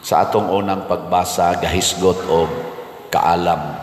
Sa atong unang pagbasa, gahisgot og kaalam.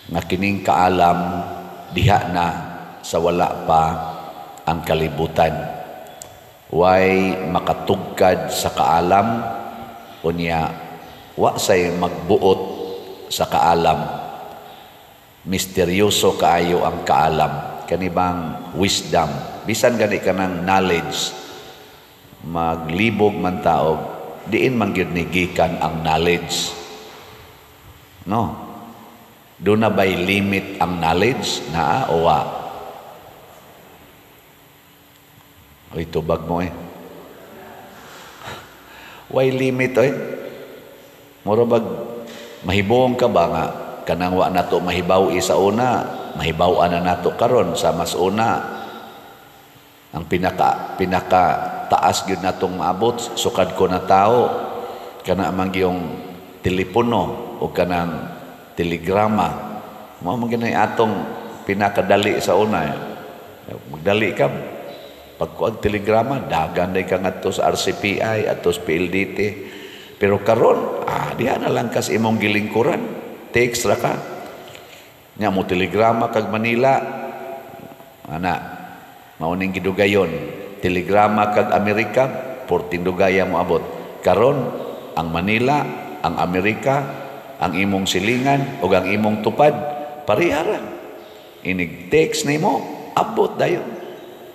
Nga kining kaalam diha na sa wala pa ang kalibutan. Way makatugkad sa kaalam, unya wa say magbuot sa kaalam. Misteryoso kaayo ang kaalam. Kani bang wisdom, bisan gani kanang knowledge, maglibog man taog diin man gyud ni gikan ang knowledge, no? Duna bay limit ang knowledge naa o wa? Oy, tubag mo eh. Way limit oy. Mura bag mahibong ka ba nga kanang wa nato mahibaw sa una, mahibaw-an na nato karon sa mas una. Ang pinaka pinaka taas gyud natong maabot sukad ko na tao kana man gyung telepono o kanang telegrama. Mao man gyud atong pinakadali sa una. Magdali ka pagkuag telegrama, dagan day ka ngadto sa RCPI ato sa PLDT. Pero karon, diha na lang kas imong gilingkuran. Text ra ka. Nya mo telegrama kag Manila. Ana, mao ning gidugayon. Telegrama kag Amerika, 14 dugaya mo abot. Karon, ang Manila, ang Amerika, ang imong silingan ug ang imong tupad, pareha ra. Inig text nimo, abot dayon.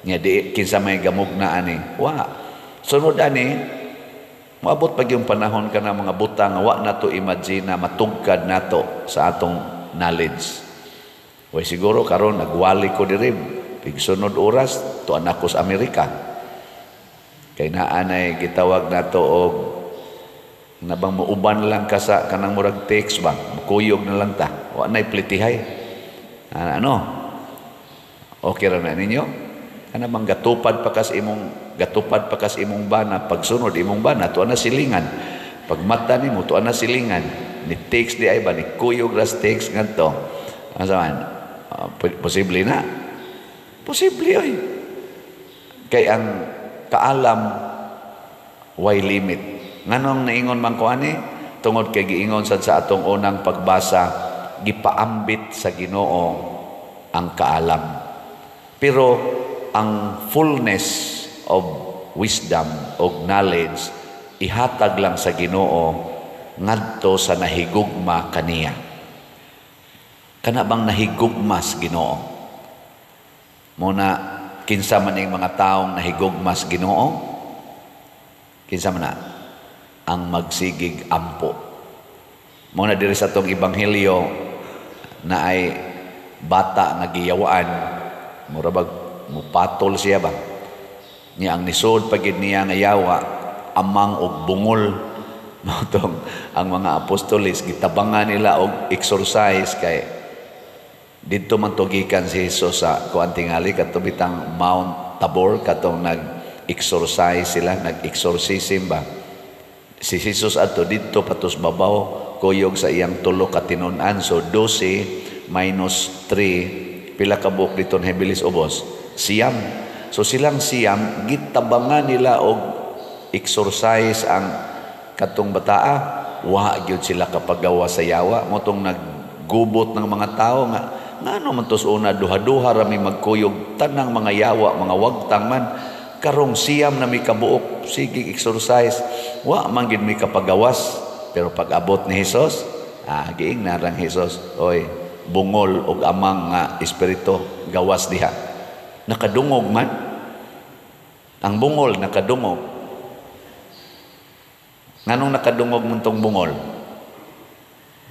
Nya di kinsa may gamugna ani. Wa. Sunod ani, moabot pag yung panahon ka na mga butang wa nato imagine na matugkad nato sa atong knowledge. Way siguro karon nagwali ko diri, pigsunod oras tuan ako sa Amerika. Kay naa nay gitawag nato og nabang muuban lang ka sa kanang murag text ba, mukuyog na lang ta. Wa nay plitihay. Ano? Okay ra na ninyo? Kana bang gatupad pa kas imong bana, pagsunod imong bana tuan na silingan. Pag mata nimo tuan na silingan, ni text di ay ba ni kuyog ras text ngadto. Asa man? Posible na. Posible oy. Kay ang kaalam way limit. Nganong naingon man ko ani? Tungod kay giingon sad sa atong unang pagbasa, gipaambit sa Ginoo ang kaalam. Pero ang fullness of wisdom o knowledge ihatag lang sa Ginoo ngadto sa nahigugma kaniya. Kana bang nahigugma sa Ginoo? Muna kinsa man ning mga taong nahigugma sa Ginoo? Kinsa man na? Ang magsigig ampo. Muna diri sa atong ebanghelyo na ay bata nga giyawaan, mura bag mupatol siya ba? Niya ang nisod pagid niya nga yawa, amang og bungol. Mao tong ang mga apostoles gitabangan nila og exorcise kay didto man to gikan si Jesus sa kuan tingali kadto bitang Mount Tabor katong nag-exorcise sila, nag-exorcism ba. Si Jesus adto didto patos babaw kuyog sa iyang tulo ka tinun-an. So 12 minus 3, pila ka buok dito na hibilis ubos? 9. So silang 9 gitabangan nila og exorcise ang katong bataa. Wa gyud sila kapagawa sa yawa. Motong naggubot ng mga tao nga ngano man tos una duha-duha ra mi magkuyog tanang mga yawa, mga wagtang man, karong 9 na mi kabuok sige exorcise, wa man gid mi kapagawas. Pero pag abot ni Hesus, giing narang Hesus, oy, bungol og amang nga espiritu, gawas diha. Nakadungog man. Ang bungol nakadungog. Nganong nakadungog man tong bungol?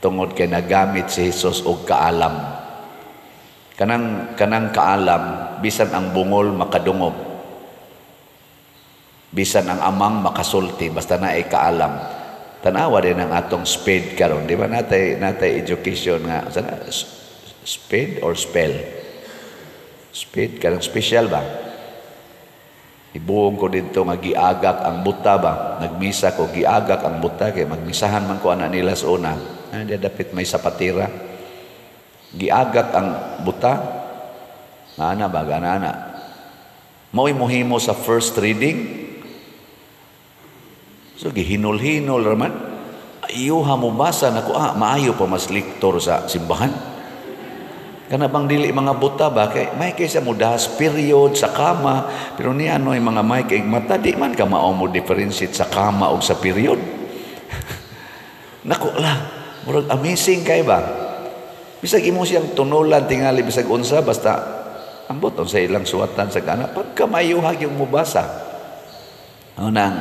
Tungod kay nagamit si Hesus og kaalam. Kanang kaalam, bisan ang bungol makadungog. Bisan ang amang makasulti, basta na ay kaalam. Tanawa din ang atong sped karon, di ba? Natay education nga sana, sped or spell? Sped kanang special ba? Ibuong ko dito nga giagak ang buta ba? Nagmisa ko giagak ang buta kay magmisahan man ko ana nila sa una. Di dapit may sapatira. Giagak ang buta. Ana ba gana ana? Mao'y mohimo sa first reading. So gihinol-hinol raman. Ayuha mo basa nako, ah, maayo pa mas lektor sa simbahan. Kana bang dili mga buta ba kay may kaysa mo das period sa kama, pero niya ano mga may kay mata di man ka mao mo differentiate sa kama og sa period. Nako lah, murag amazing kay ba. Bisag imo siyang tunulan tingali bisag unsa, basta ambot unsa ilang suwatan sa kana pagka mayuhag yung mubasa. Ano nang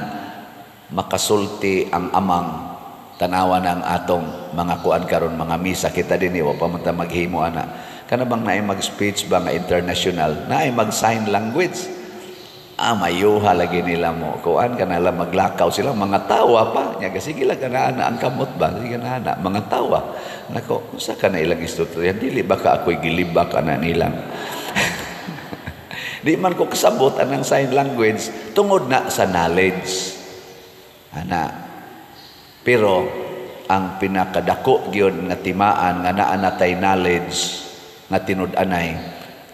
makasulti ang amang, tanawa ng atong mga kuan karon, mga misa kita dinhi, wa pa man ta maghimo ana. Kana bang naay mag-speech ba nga international, naay mag-sign language. Ah, mayuha lagi nila mo. Kuan kana lang maglakaw sila, mga tawa pa. Nya sige lang kana ana ang kamot ba? Sige na ana, mga tawa. Nako, unsa kana ilang istorya? Dili ba ka ako'y gilibak ana nilang? Di man ko kasabot anang sign language tungod na sa knowledge. Ana. Pero ang pinakadako gyud nga timaan nga naa natay knowledge nga tinud-anay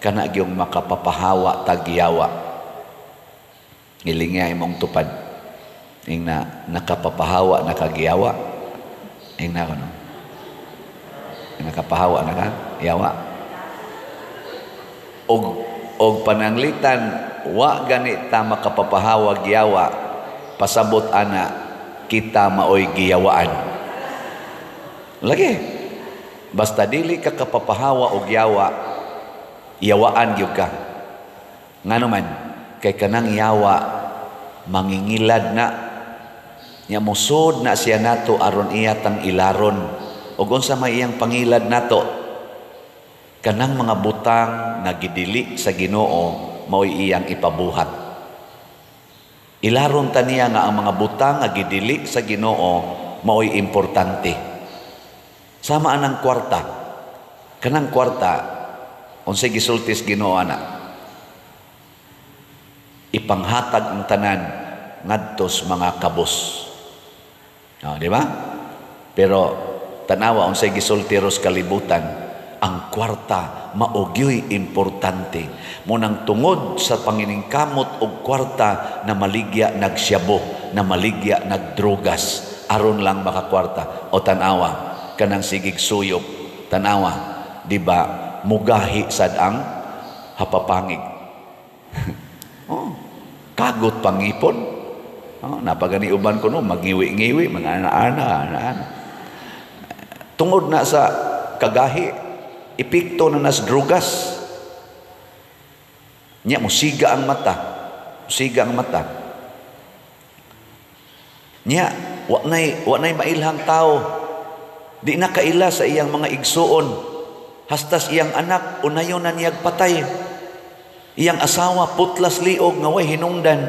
kana gyung makapapahawa tagyawa. Ngilinga imong tupad. Ingna nakapapahawa nakagiyawa. Ingna kuno. Nakapahawa na ka yawa. Og pananglitan wa gani ta makapapahawa giyawa, pasabot ana kita maoy giyawaan. Lagi. Basta dili ka kapapahawa og yawa, yawaan gyud ka. Ngano man kay kanang yawa mangingilad na nya, mosud na siya nato aron iya tang ilaron. Og unsa may iyang pangilad nato? Kanang mga butang nga gidili sa Ginoo mao'y iyang ipabuhat. Ilaron ta niya nga ang mga butang nga gidili sa Ginoo mao'y importante. Sama anang kwarta. Kanang kwarta, unsay gisulti sa Ginoo ana? Ipanghatag ang tanan ngadto sa mga kabos. Oh, di ba? Pero tanawa unsay gisulti ros kalibutan, ang kwarta maogyoy importante. Munang tungod sa panginingkamot og kwarta na maligya nagsyabo, na maligya nagdrogas, aron lang makakwarta. O tanawa kanang sigig suyop, tanawa, di ba mugahi sad ang hapapangig. Oh, kagot pangipon. Oh, napagani uban ko no, magngiwi-ngiwi, mga ana-ana, ana-ana. Tungod na sa kagahi, epekto na nas drugas. Nya musiga ang mata. Musiga ang mata. Nya wa nay mailhang tao. Di na kaila sa iyang mga igsuon. Hastas iyang anak unayon na niyag patay. Iyang asawa putlas liog nga way hinungdan.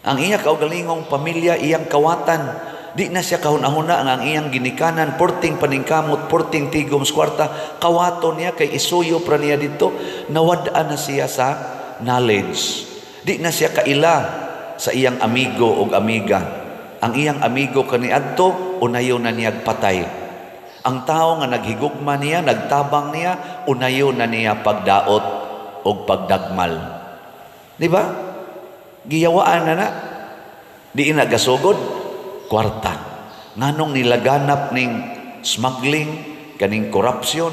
Ang iya kaugalingong pamilya iyang kawatan. Di na siya kahuna-huna nga ang iyang ginikanan, porting paningkamot, porting tigom sa kwarta, kawato niya kay isuyo pra niya dito, nawad-an na siya sa knowledge. Di na siya kaila sa iyang amigo og amiga. Ang iyang amigo kaniadto unayo na niyag patay. Ang tao nga naghigugma niya, nagtabang niya, unayo na niya pagdaot og pagdagmal. Di ba? Giyawaan na na. Di na gasugod kwarta. Nganong nilaganap ning smuggling, kaning corruption,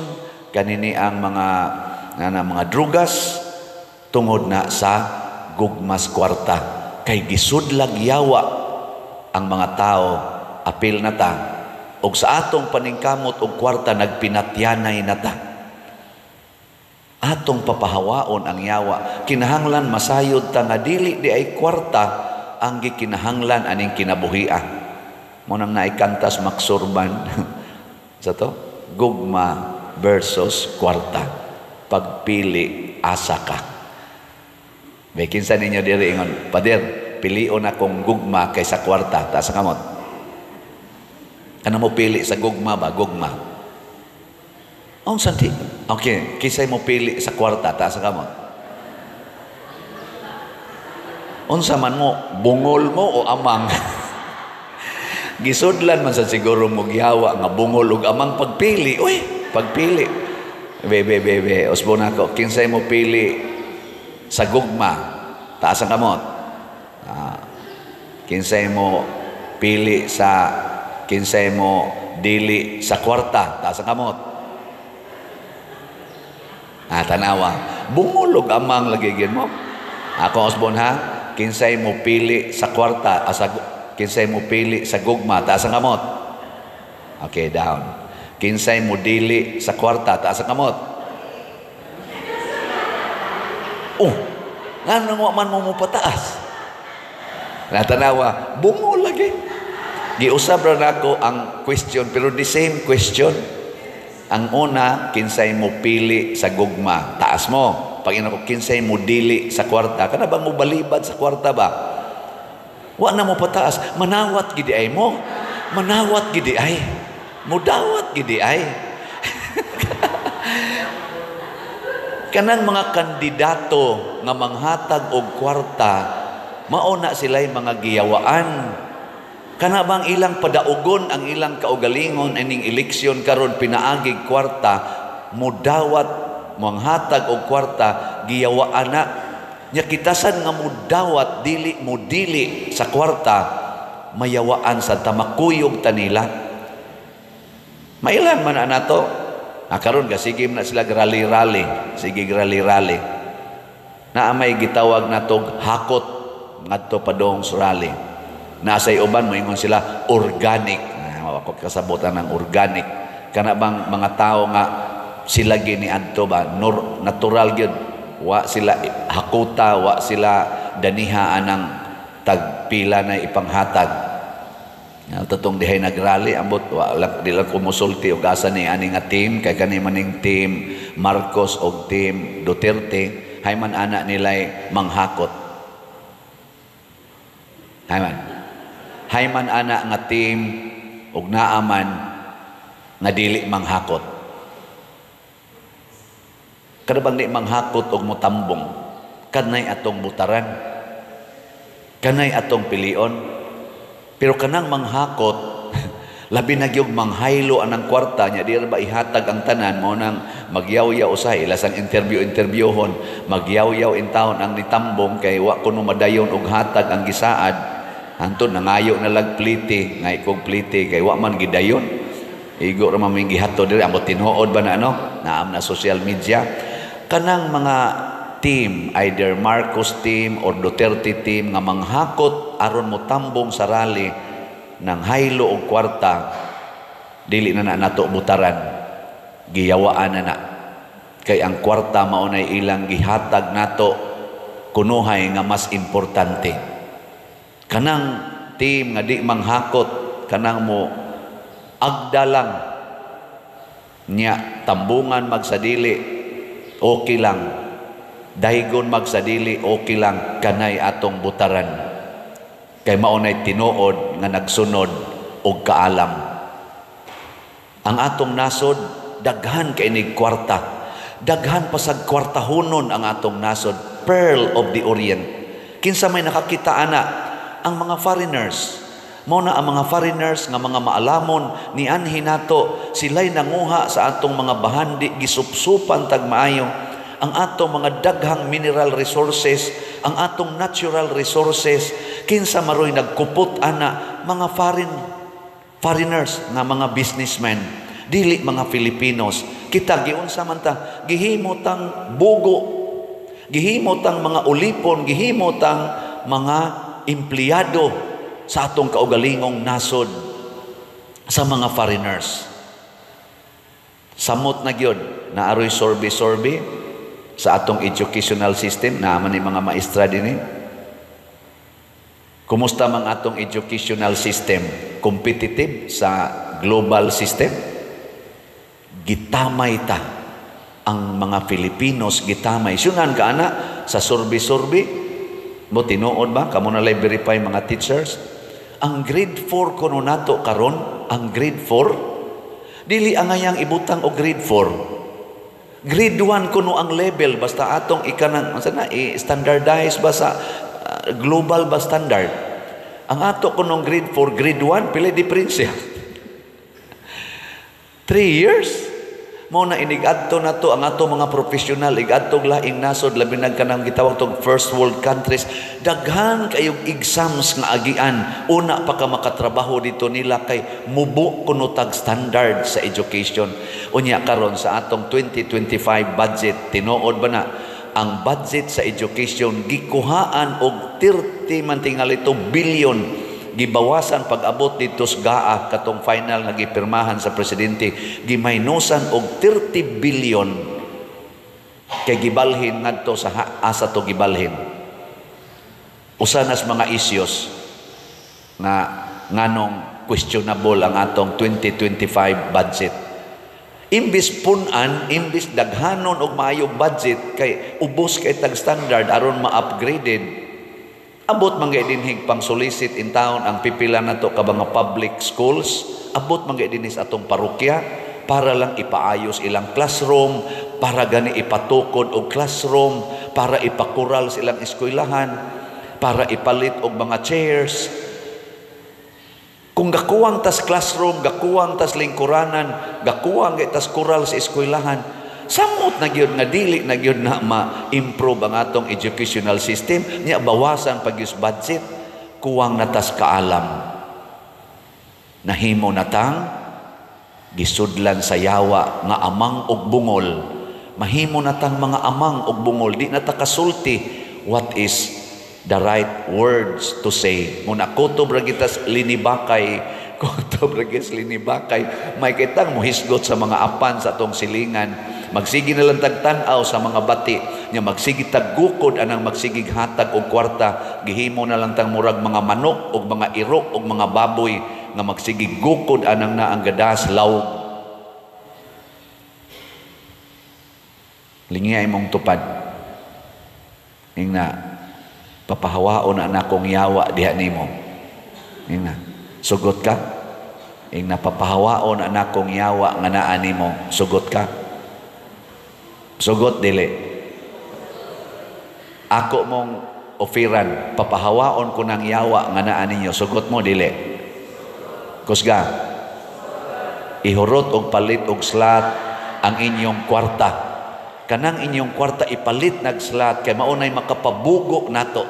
kanini ang mga nga mga drugas, tungod na sa gugmas kwarta. Kay gisudlag yawa ang mga tao, apil na ta. Og sa atong paningkamot og kwarta nagpinatyanay na ta. Atong papahawaon ang yawa. Kinahanglan masayod ta nga dili di ay kwarta ang gikinahanglan aning kinabuhia. Mo nang naikantas maksurban sa to, gugma versus kwarta. Pagpili asa ka. May kinsa ninyo diri ingon, "Pader, pilion akong gugma kaysa kwarta." Taas ang kamot. Kana mo pili sa gugma ba? Gugma. Oh, santi. Okay, kisay mo pili sa kwarta, taas ang kamot. Unsa man mo, bungol mo o amang? Gisudlan man sa siguro mo gihawa nga bungol ug amang pagpili. Uy, pagpili. Be, be, be, be. Usbo na ako. Kinsay mo pili sa gugma, taas ang kamot. Ah. Kinsay mo pili sa, kinsay mo dili sa kwarta, taas ang kamot. Ah, tanawa. Bungolog amang lagi gyud mo. Ako usbon ha, kinsay mo pili sa kwarta, asa kinsay mo pili sa gugma, taas ang kamot. Okay, down. Kinsay mo dili sa kwarta, taas ang kamot. Oh, ngano man mo mo pataas? Natanawa, bungo lagi. Giusab ra nako ang question, pero the same question. Ang una, kinsay mo pili sa gugma, taas mo. Pag ina ko, kinsay mo dili sa kwarta, kana ba mo balibad sa kwarta ba? Wa na mo pataas, manawat gidi ay mo. Manawat gidi ay. Mudawat gidi ay. Kanang mga kandidato nga manghatag og kwarta, mao na sila'y mga giyawaan. Kana bang ilang padaugon ang ilang kaugalingon ining eleksyon karon pinaagig kwarta, mudawat manghatag og kwarta, giyawaan na. Nya kitasan nga mudawat dili mudili sa kwarta, mayawaan sa tamakuyog tanila. Mailan man na nato. Ah, karon ka sige na sila rally-rally, sige rally-rally. Naa may gitawag natog hakot ngadto padong sa rally. Nasay uban moingon sila organic. Ah, ako kasabotan ng organic. Kana bang mga tao nga sila gini adto ba natural gyud, wa sila hakuta, wa sila daniha anang tagpila na ipanghatag. Tatong dihay nagrally ambot wa lang di lang kumusulti og asa ni ani nga team kay kani maning team Marcos og team Duterte, hay man ana nilay manghakot. Hay man. Hay man ana nga team og naaman nga dili manghakot. Kada bang di manghakot og motambong, kanay atong butaran, kanay atong pilion. Pero kanang manghakot, labi na gyud manghaylo anang kwarta nya, di ra ba ihatag ang tanan mo nang magyawyaw usahay ilasang interview-interviewhon, magyawyaw in town ang nitambong kay wa kuno madayon og hatag ang gisaad. Hantod nangayo na lag pliti, ngay kog pliti kay wa man gidayon. Igo ra man may gihatod diri, ambot tinuod ba na ano? Naam na social media. Kanang mga team, either Marcos team or Duterte team nga manghakot aron motambong sa rally nang haylo og kwarta, dili na na nato butaran, giyawaan na na. Kay ang kwarta mao nay ilang gihatag nato kunuhay nga mas importante. Kanang team nga di manghakot, kanang mo agda lang nya tambungan magsadili, okay lang. Daygon magsadili, okay lang, kanay atong butaran. Kay mao nay tinuod nga nagsunod og kaalam. Ang atong nasod daghan kay nig kwarta. Daghan pa sad kwartahonon ang atong nasod, Pearl of the Orient. Kinsa may nakakita ana? Ang mga foreigners. Mao na ang mga foreigners nga mga maalamon nianhi nato, sila'y nanguha sa atong mga bahandi, gisupsupan tag maayo ang atong mga daghang mineral resources, ang atong natural resources. Kinsa maroy nagkupot ana? Mga foreigners nga mga businessmen, dili mga Filipinos. Kita giunsa man ta, gihimo tang bugo, gihimo tang mga ulipon, gihimo tang mga empleyado sa atong kaugalingong nasod sa mga foreigners. Samot na gyud naaroy sorbe-sorbe sa atong educational system, naaman ni mga maestra dinhi. Kumusta mang atong educational system? Competitive sa global system? Gitamay ta ang mga Filipinos, gitamay. Syungan ka ana sa survey-survey mo tinuod ba kamo na lay verify mga teachers? Ang grade 4 kuno nato karon, ang grade 4 dili angayang ibutang og grade 4. Grade 1 kuno ang level, basta atong ikanang unsa na i-standardize ba sa global ba standard. Ang ato kunong grade 4, grade 1 pila diferensya? 3 years. Mao na inig-adto na to ang ato mga profesional, ig-adtog laing nasod, labi na kanang gitawag tog first world countries, daghan kayog exams nga agian una pa ka makatrabaho dito nila kay mubo kuno tag standard sa education. Unya karon sa atong 2025 budget, tinuod ba na ang budget sa education gikuhaan og 30 man tingali to billion, gibawasan pag-abot dito sa GAA katong final nga gipirmahan sa presidente, gimaynosan og 30 billion kay gibalhin ngadto sa asa to gibalhin. Usa nas mga issues nga nganong questionable ang atong 2025 budget. Imbis punan, imbis daghanon og maayong budget kay ubos kay tag standard aron ma-upgraded, abot man gay dinhig pang solicit in town ang pipila nato ka mga public schools, abot man gay dinhi sa atong parokya para lang ipaayos ilang classroom, para gani ipatukod og classroom, para ipakural sa ilang eskwelahan, para ipalit og mga chairs. Kung gakuwang tas classroom, gakuwang tas lingkuranan, gakuwang gay tas kural sa eskwelahan, samot na gyud nga dili na gyud na ma-improve ang atong educational system, nya bawasan pag use budget, kuwang na tas kaalam. Nahimo na tang gisudlan sa yawa nga amang og bungol. Mahimo na tang mga amang og bungol, di na ta kasulti what is the right words to say. Muna kutob ra gitas linibakay, kutob ra gitas linibakay, may kitang mohisgot sa mga apan sa atong silingan. Magsige na lang tagtan-aw sa mga bati nya, magsige taggukod anang magsigig hatag og kwarta, gihimo na lang tang murag mga manok og mga iro og mga baboy nga magsigig gukod anang na ang gadas lawg. Lingiay mong tupad. Ingna papahawaon na nakong yawa diha nimo. Ingna sugot ka. Ingna papahawaon na nakong yawa nga naa nimo, sugot ka. Sugot dili. Ako mong ofiran, papahawaon ko ng yawa nga naa ninyo, sugot mo dili. Kusga. Ihurot og palit og slat ang inyong kwarta. Kanang inyong kwarta ipalit nag slat kay maunay makapabugo nato.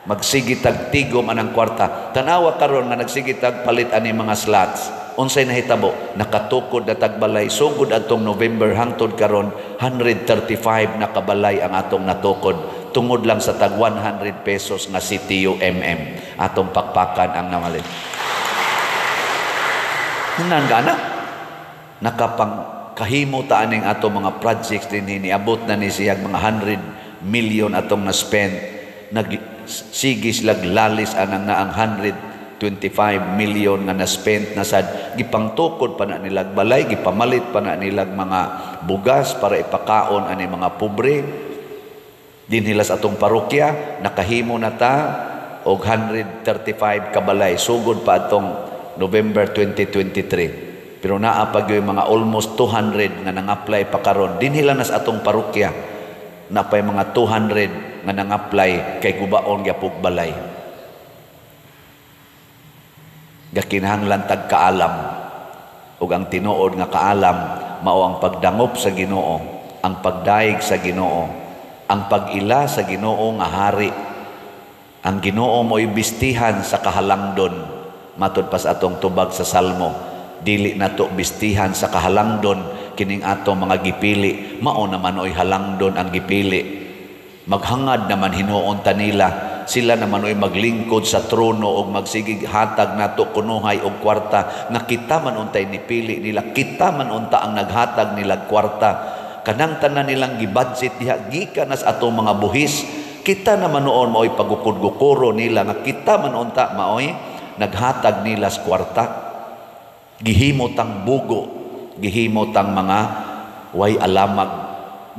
Magsige tag tigom anang kwarta. Tanawa karon nga nagsige tag palit ani mga slots. Unsay nahitabo? Nakatukod na tagbalay sugod atong November hangtod karon 135 na kabalay ang atong natukod tungod lang sa tag 100 pesos nga CTU MM atong pakpakan ang namalit. Nan gana nakapang kahimo ta aning atong mga projects dinhi, niabot na ni siyag mga 100 million atong na-spend. Nagsige silag lalis anang na ang 125 million nga na-spend na sad gipangtukod pa na nilag balay, gipamalit pa na nilag mga bugas para ipakaon ani mga pobre. Dinhi sa atong parokya nakahimo na ta og 135 kabalay sugod pa atong November 2023. Pero naa pa gyud mga almost 200 nga nang-apply pa karon. Dinhi lang na sa atong parokya napay mga 200 nga nang-apply kay gubaon gyapog balay. Gakinahanglan tag kaalam, ug ang tinuod nga kaalam mao ang pagdangop sa Ginoo, ang pagdaig sa Ginoo, ang pag-ila sa Ginoo nga hari. Ang Ginoo mo'y bistihan sa kahalangdon. Matud pa sa atong tubag sa Salmo, dili nato bistihan sa kahalangdon kining atong mga gipili, mao naman oy halangdon ang gipili. Maghangad naman hinuon ta nila, sila naman oy maglingkod sa trono og magsigig hatag nato kunuhay og kwarta nga kita man untay nipili nila, kita man unta ang naghatag nila kwarta. Kanang tanan nilang gibudget diha gikan nas atong mga buhis, kita naman noon maoy pagukod-gukuro nila nga kita man unta maoy naghatag nila sa kwarta. Gihimo tang bugo, gihimo tang mga way alamag,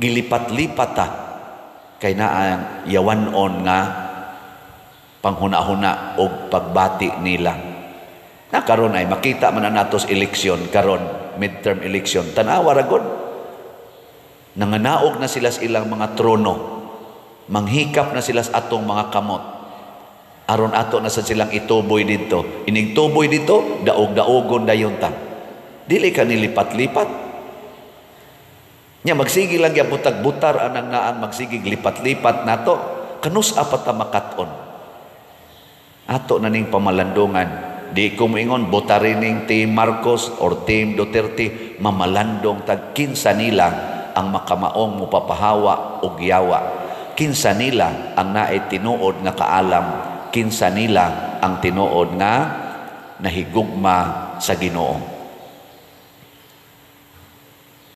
gilipat-lipat ta kay naa yawan-on nga panghuna-huna og pagbati nila. Na karon ay makita man na natos eleksyon karon, midterm election. Tan-awa ra gud. Nanganaog na sila sa ilang mga trono. Manghikap na sila sa atong mga kamot. Aron ato na sa silang ituboy didto. Inig tuboy dito, daog-daogon dayon ta. Dili ka nilipat-lipat. Nya magsige lang gyapon tag butar anang naang magsigig lipat-lipat nato, kanus-a pa ta makat-on? Ato na ning pamalandungan. Di ko moingon botari ning Team Marcos or Team Duterte, mamalandong tag kinsa nila ang makamaong mopapahawa og yawa. Kinsa nila ang naay tinuod nga kaalam, kinsa nila ang tinuod nga nahigugma sa Ginoo.